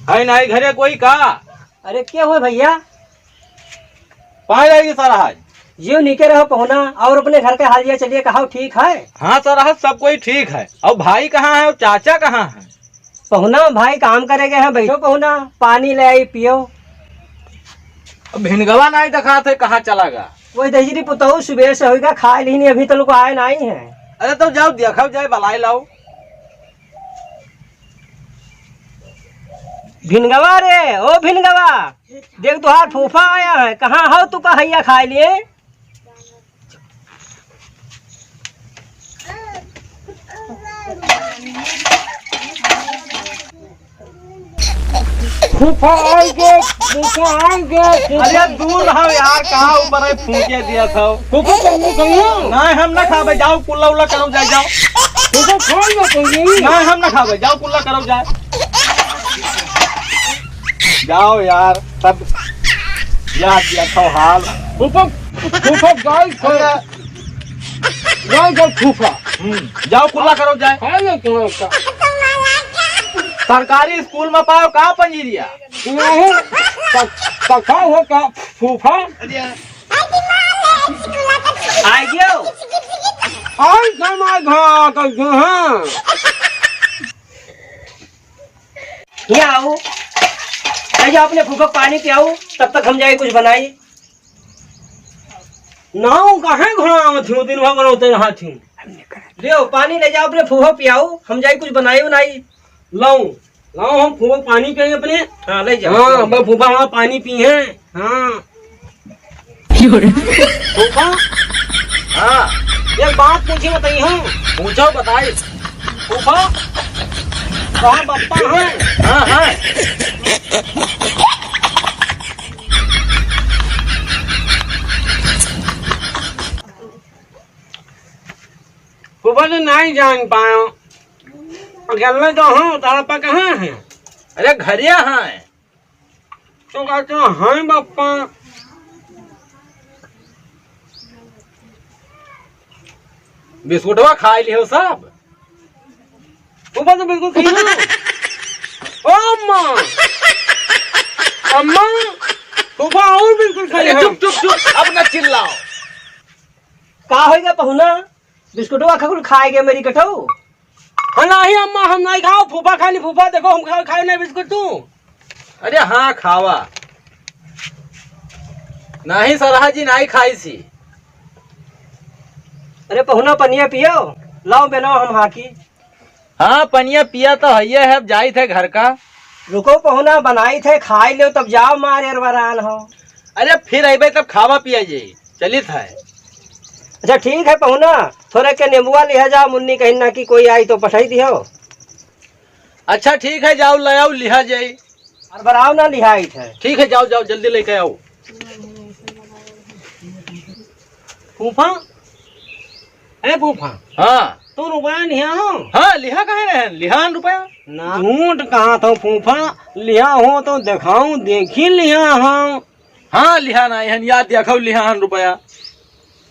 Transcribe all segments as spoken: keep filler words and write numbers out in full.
है नाई घरे कोई का? अरे, के हुए भइया? पाए लागी सरहज। जियो नीके रहो पहुना, और अपने घर के हाल ये चलिए, कहो ठीक है? हाँ सरहज, सब कोई ठीक है। और भाई कहाँ है और चाचा कहाँ है? पहुना, भाई काम करे गए हैं, बैठो पहुना, पानी ले आई पियो। अब भिनगवा नाई देखात है, कहाँ चला गा? वही दहिजरी पुतहु सुबह से होइगा, खाए लीनी, अभी तलको आए नाई है। अरे तो जाओ देखो जाए, बलाई लाओ। भिनगवा रे, ओ भिनगवा, देख तोहार फूफा आया है, कहाँ हो तू कहैया खाए लिए? फूफा आएंगे, फूफा आएंगे, फूफा। अरे दूर रहो यार, कहाँ ऊपर है, फूंके दिया था। फूफा तुम नहीं खाइयो? नहीं, हम ना खाबे, जाओ कुल्ला उल्ला करो जाए, जाओ। फूफा खाओ ना तुम नहीं। नहीं, हम ना खाबे, जाओ कुल्ला करो जाए। जाओ यार, सब याद दिया था हाल। फूफा, फूफा गाय खा। अच्छा। गाय का फूफा। हम्म, जाओ कुल्ला करो जाए। खा ले तुम्हारा का। सरकारी स्कूल में पाओ का पंजीरिया? नहीं, प-, पका हो का फूफा? आ गयो। आई समाज हाँ, कर दो, हाँ। यहाँ आओ। ले जाओ अपने फूफा को पानी पियाओ, तब तक हम जाए कुछ बनाई। नाव काहे घुमावत हूँ, दिन भर बनौते रहा थी। लेओ, पानी ले जाओ, अपने फूफा पियाओ, हम जाई कुछ बनाई उनाई। लाओ, लाओ, हम फूफा पानी पियेंगे अपने। हाँ, ले जाओ। हाँ, अब फूफा हमारा पानी पी हैं। हाँ। फूफा? हाँ। एक बात पूछी बताई हूँ। पूछो, बताई। फूफा? कहाँ बप्पा हैं? हाँ, हाँ। फूफा तो नहीं जान पायो। अकेले तो हूँ, तारा पा कहाँ है? अरे घरिया है। तो कहते हैं बप्पा। बिस्कुटवा खाई लियो सब। फूफा तो बिल्कुल खाई ना। ओ अम्मा। अम्मा। फूफा और बिल्कुल खाई अरे है। चुप, चुप, चुप, अब ना चिल्लाओ। का होइगा पहुना? बिस्कुटवा खकुल खाए गए मेरी कटऊ। हाँ, नहीं अम्मा, हम नहीं खाओ, फूफा खानी, फूफा देखो, हम खाओ, खाओ नहीं बिस्कुट तू। अरे हाँ, खावा। नहीं सरहा जी, नहीं खाई सी। अरे पहुना, पनिया पियो, लाओ बेनो हम हाकी। हाँ, पनिया पिया तो हइये है, अब जाइत है घर का। रुको पहुना, बनाइत है, खाई लो, तब जाओ मार एरवरान हो। अरे फिर अइबे तब खावा पिया जाई, चलित है। अच्छा ठीक है पहुना, थोरे के नेंबुआ लिहा जाओ, मुन्नी कहिन ना कि कोई आई तो पठाई दिहो। अच्छा ठीक है, जाओ ले आओ, लिहा जाई। अरे बराव ना लिहाइत है। ठीक है, जाओ, जाओ, जल्दी लेके आओ। फूफा, ए फूफा। हाँ। तू रुपया लिहा हो? हाँ, लिहा काहे रहे? लिहा न रुपया। ना, झूठ कहा था फूफा, लिहा हो तो देखाऊं, देखी लिहा हो। हाँ, लिहा ना हन, या देखो लिहा हन रुपया।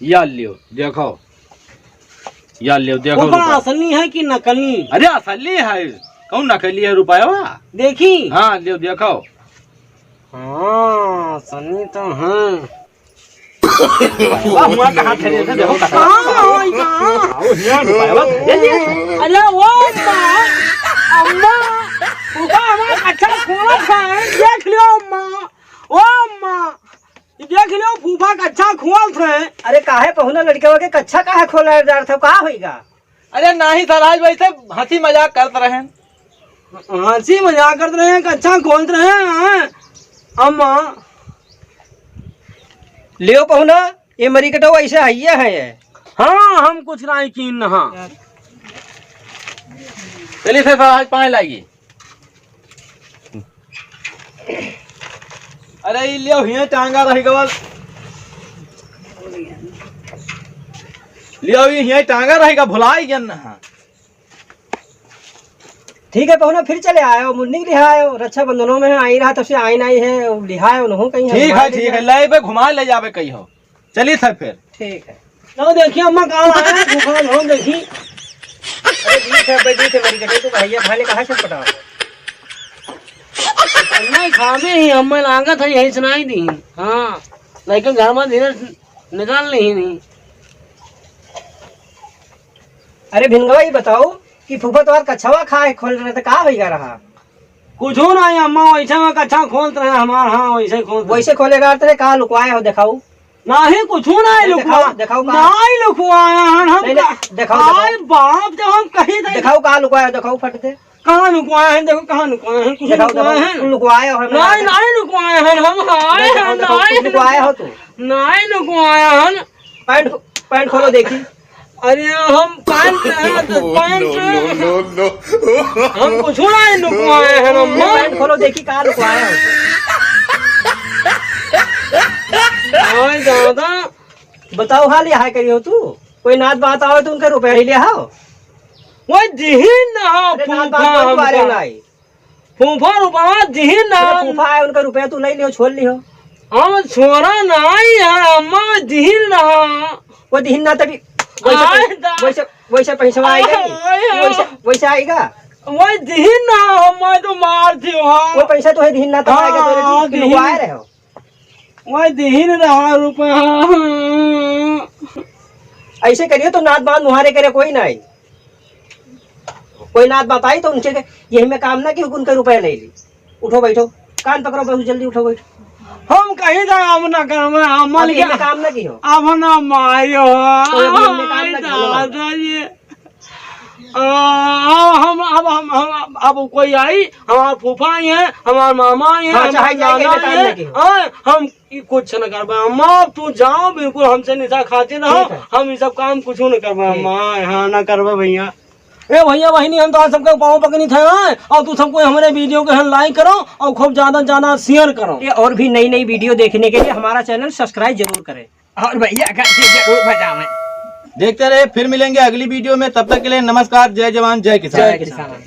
या लियो, देखो। या लियो, देखो फूफा, रुपया। असली है कि नकली? अरे असली है, कहूँ नकली है रुपया? देखी। हाँ, लियो, देखो। हाँ, असली तो है। वाह, हुआ कहाँ थे रे? देखो कहाँ। हाँ, हाँ, हाँ। आओ, हिया रुपया, बस, ये, ये। अरे ओ अम्मा, अम्मा, फूफा हमारा कच्छा खोलत है, देख लियो अम्मा। ओ अम्मा, ये देख लियो फूफा कच्छा खोलत है। अरे काहे पहुना लड़कवा के कच्छा काहे खोला जा रहा था, का होइगा? अरे नाही सर, आज वैसे हंसी मजाक करत रहे। हंसी मजाक करत रहे, कच्छा खोलत रहे, हाँ? अम्मा। लियो पहुना, ये मरी कटो ऐसे हइया है ये। हाँ, हम कुछ नहीं कीन, हाँ। चलिए सर, आज पाए लागी। अरे, ई लियो, हियाँ टांगा रह गवल। लियो, ई हियाँ टांगा रह गवा, भुलाई गन ना। ठीक है, पहुना, फिर चले आयो, मुन्नी के लिहायो, रक्षाबंधनों में आई रहा, तब से आई नहीं है, लिहायो, नहो कहीं है, ठीक घुमा है, ले ठीक है, जाए। ले बे, घुमा ले जाबे कहीं हो। चलित है फिर। ठीक है। लो देखिए अम्मा कहाँ आया है, भूखा लो देखी। अरे ठीक है, भाई, ठीक है, मेरी कटे तो भैया, भाई ने कहा छटपटा। नहीं खाबे ही, हमें लागत है यही सुनाई दी। हाँ, लेकिन घर में धीरे निकाल नहीं, नहीं। अरे भिनगवा, ये बताओ कि फूफा तोहार कछवा खाए खोल रहे थे, का होइगा रहा? कुछो ना है अम्मा, वैसे में कच्छा खोलत रहे हमार, हाँ, वैसे खोलत रहे। वैसे खोले रहत रहे, का लुकवाए हो, देखाऊ। नाही, कुछो नाही लुकवा-, देखाऊ, देखाऊ का? नाही लुकवाए हन हम। नहीं, नहीं, का-, देखाऊ, देखाऊ। आय बाप, जब हम कही थे। देखाऊ का लुकवाए हो, देखाऊ फट दे। कहाँ लुकवाए हन, देखो कहाँ लुकवाए हन, कुछ देखाऊ, लुकवाए देखाऊ, हन। कुछ लुकवाए हो, हम नहीं, नहीं। नहीं लुकवाए हन हम, हाय, देखाऊ, देखाऊ, नहीं कुछ लुकवाए हो तू। नहीं लुकवाए हन। पैंट, पैंट खोलो देखी। अरे हम पैंट, पैंट, no, no, no, no। हम कुछ नहीं लुकवाए हैं, हम ये पैंट खोलो देखी का लुकवाए हैं। हाय दादा। बताओ हाल यहाँ करियो तू, कोई नात बात आओ तो उनका रुपया ही ले आओ। वो दिहिन ना हो अरे नात फूफा बात तो हमका। तुम्हारे नहीं। फूफा रुपया दिहिन ना। अरे फूफा है, उनका रुपया तू ले लियो, छोड़ लियो। हम छोरा नहीं है, अम्मा दिहिन ना। वो दिहिन ना तभी वैसे आय पै-, दा-, वैसे, वैसे पैसा आएगा आय, नहीं? आय, वैसे, वैसे आएगा? वो दिहिन ना, हम तो मार दियो, हाँ। वो पैसा तो है दिहिन ना, तब आएगा, तो हाँ, तू दिहिन। लुकवाए रहे हो। वही दिहिन रहा रुपया। ऐसे करियो तो नात बात मुहारे करे कोई ना आई। कोई नात बात आई तो उनके के-, यही में काम ना कि उनके रुपया ले ली। उठो बैठो, कान पकड़ो, बहुत जल्दी उठो बैठो। हम कहीं जाए, हम ना करबे, हम अब मर यही गया। में काम ना कियो। अब ना मारियो। तो अब यही में काम ना कियो। दादा ये। आ, हम, अब हम, हम, अब कोई आई, हमार फूफा आई हैं, हमार मामा आई हैं, हाँ, हमार चाहे जाए, नाना ये आई काम हैं, ना कियो। हाँ, हम ई कुछ न करबे। अम्मा, तू जाओ, बिल्कुल हमसे निशा खाते रहो, ठीक है। हम ई सब काम कुछ न करबे, ठीक। अम्मा, हाँ, ना करबे भैया। ए भैया, बहिनी, हम तो आज सबके पाँव पकनी थे, हाँ, और तू सबको हमारे video के यहाँ like करो और खूब ज्यादा से ज्यादा share करो। ये और भी नई नई video देखने के लिए हमारा channel subscribe जरूर करें। और भैया घंटी जरूर बजावें। देखते रहे, फिर मिलेंगे अगली video में। तब तक के लिए नमस्कार, जय जवान, जय किसान। जय किसान।